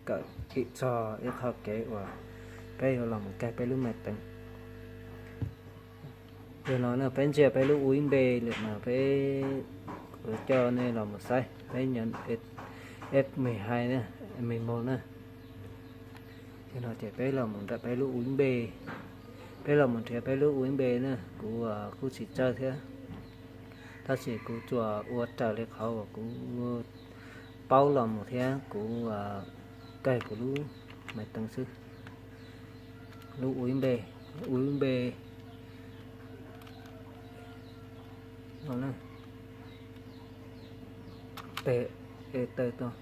kawm ib txog ib qho kev uas peb yuav los mus kaig peb lub maiv teev. Yog no na, peb ntsia peb lub U S B lawm mas peb, kuv coj nej los mus saib, peb nyom F mười hai na, mười một na. Yog no ces peb los mus nrhiav peb lub U S B, peb los mus nrhiav peb lub U S B na, kuv kuj tsis tsawg thiab, tab sis kuv tsuas ua raws li qhov uas kuv paub los mus thiab kuv kaig kuv lub maiv teev xwb. Lub U S B, U S B no na, teg e taw tau,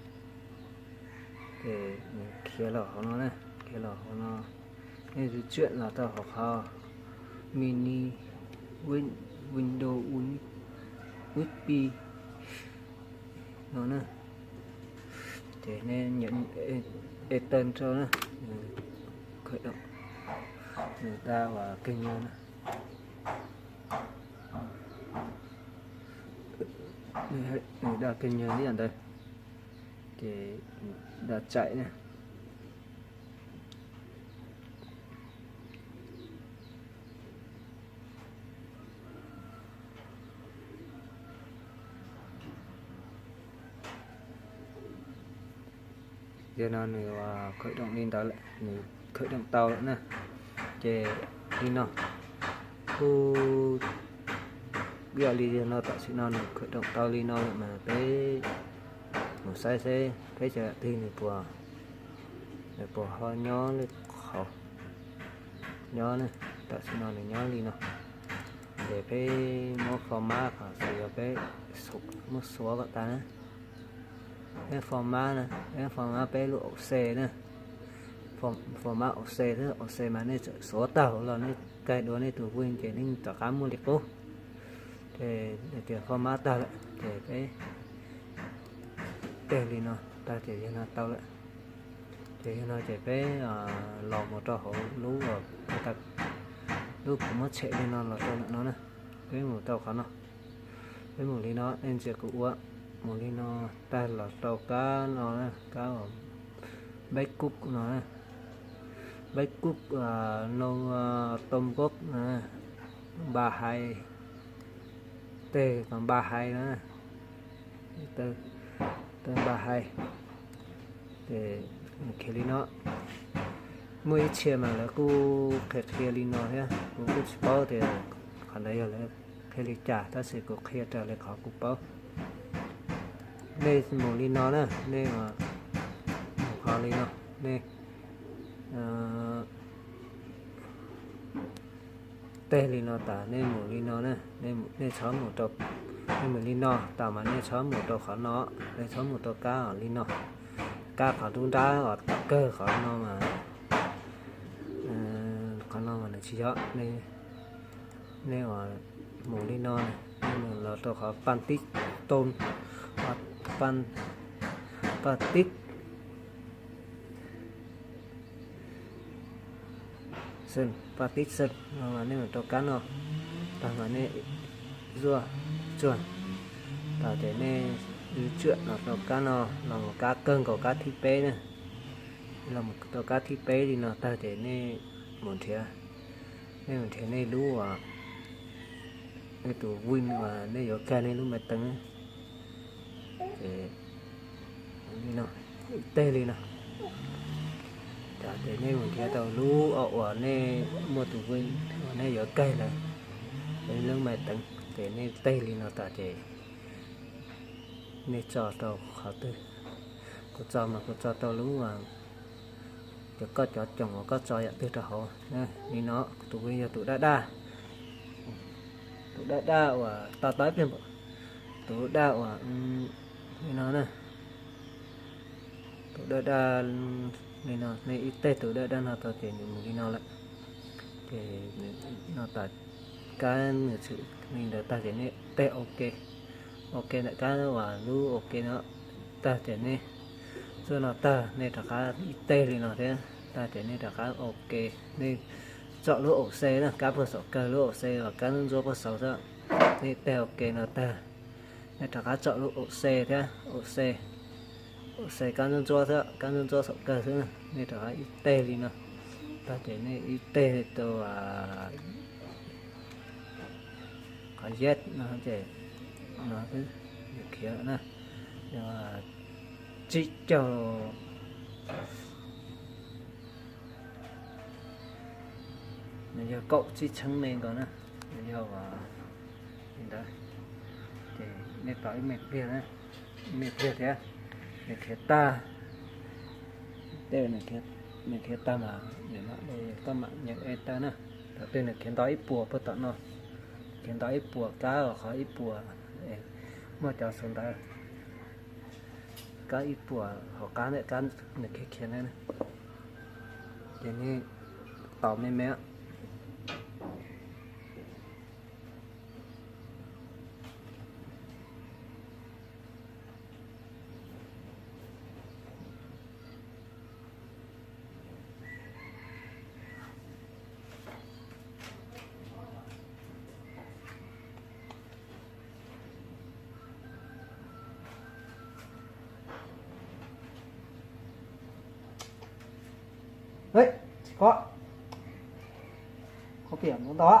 ces khiav los hauv no na, khiav los hauv no, nej zw tswam los rau hauv qhov mini Win- Windows U S B no na, ces nej nyom e taw rau na, khởi động, nws da uas keg nyuag na, nws da keg nyuag li ntawd, ces da chạy na. Yog no nws khởi động li ntawd lawm, nws khởi động tau lawm na. Ces li no, kuj yog li yog no, tam sim no nws khởi động tau li no lawm mas peb mus saib seb peb cov yam twg nws puas, nws puas ho nyob li qhov nyob na. Tam sim no nws nyob li no, ces peb muab format qhov xws yog peb muab xuav kom tag na. Peb format na, peb format peb lub ổ C na. Format ổ C xwb, ổ C mas nej txawm xuav tag hauv los nej kaig dua nej tus Win ces nej rov qab muaj li qub. Ces tias format tag lawm ces peb teg li no tag ces yog no tau lawm. Ces yog no ces peb los mus rau hauv lub, lub kuv muab tshem li no los rau ntawm no na. Peb mus rau qhov no, peb mus li no, nej ntsia kuv ua, mus li no tag los rau kab no, kab bab kub no, bab kub no, tau npab no, npa hais, tej npa hais no, tej npa hais. Ces khiav li no, muaj ib txhia mas lawv kuj qhia qhia li no thiab, kuv kuj tsis paub tias qhov ntawd yog lawv qhia li cas, tab sis kuv qhia raws li qhov kuv paub. Nej mus li no na, nej mus qhov li no, nej teg li no tas nej mus li no na, nej txhob mus rau, nej mus li no tas mas nej txhob mus rau qhov no, nej txhob mus rau kab li no, kab qhov nruab nrab uas tom kawg qhov no mas, qhov no mas nws tsis yog, nej uas mus li no, nej mus los rau qhov paj tib toom, paj tib xeem, paj tib xeem no mas nej mus rau kab no, tag mas nej zuaj tsuag, tag ces nej zw tswam los rau kab no, los mus kab kawg nkaus kab thib peb na, los mus rau kab thib peb li no tag ces nej mus nrhiav, nej mus nrhiav nej lub uas, nej tus Win uas nej yuav kag nej lub maiv teev, ces li no, teg li no, tas ces nej mus nrhiav tau lub uas nej muaj tus Win uas nej yuav kag ntawd, lub maiv teev, ces nej teg li no tas ces nej tso rau qhov twg. Kuv tso mas kuv tso rau lub, cov koj cov coom uas koj tso yam twg rau hauv. Li no, tus Win yog tus daj daj, tus daj daj uas to taub ib pliag npaum, tus daj uas li no na, tus daj daj li no, nej ib teg tus daj daj no tau ces nws mus li no lawm. Ces no tas, kab nws txwm li ntawd tag ces nej teg ok, ok ntawm kab uas lub ok no tag ces nej, txuj no tag nej rov qab ib teg li no thiab tag ces nej rov qab ok, nej tsom lub ổ C na, kab puag saum kawg lub ổ C uas kab ntsuab puag saud xwb, nej teg ok no tag, nej rov qab tsom lub ổ C thiab, ổ C, Xes kab ntsuab ntsuab xwb, kab ntsuab ntsuab saum kawg xwb na, nej rov qab ib teg li no, tag ces nej ib teg rau qhov yes no ces no xwb, khiav na, tsib caug, nws yog kaum tsib txheeb me nkaus na, nws yog li ntawd. Ces nej tos ib me pliag na, ib me pliag thiab, nws khiav tag, tej nws khiav tag mas nws mam li koj mam nyem e taw na. Thaum twg nws khiav nto ib puas puag tom no, khiav nto ib puas kab qhov ib puas, muaj cov xu ntawd, kab ib puas hauv qab ntawm kab nws khiav khiav na, ces nej tos me me. Tsis kho, kho piam ntau ntau.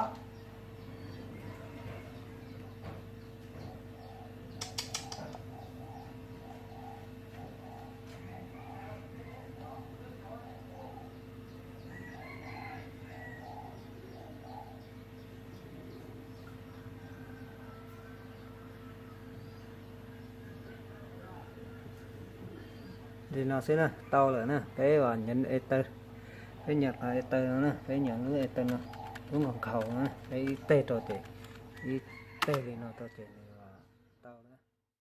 Li no xwb na, tau lawm na, peb nyem e taw, peb nyem qhov e taw no na, peb nyem lub e taw no, lub nkhaus nkhaus no na, peb ib teg rau ces, ib teg li no rau ces nws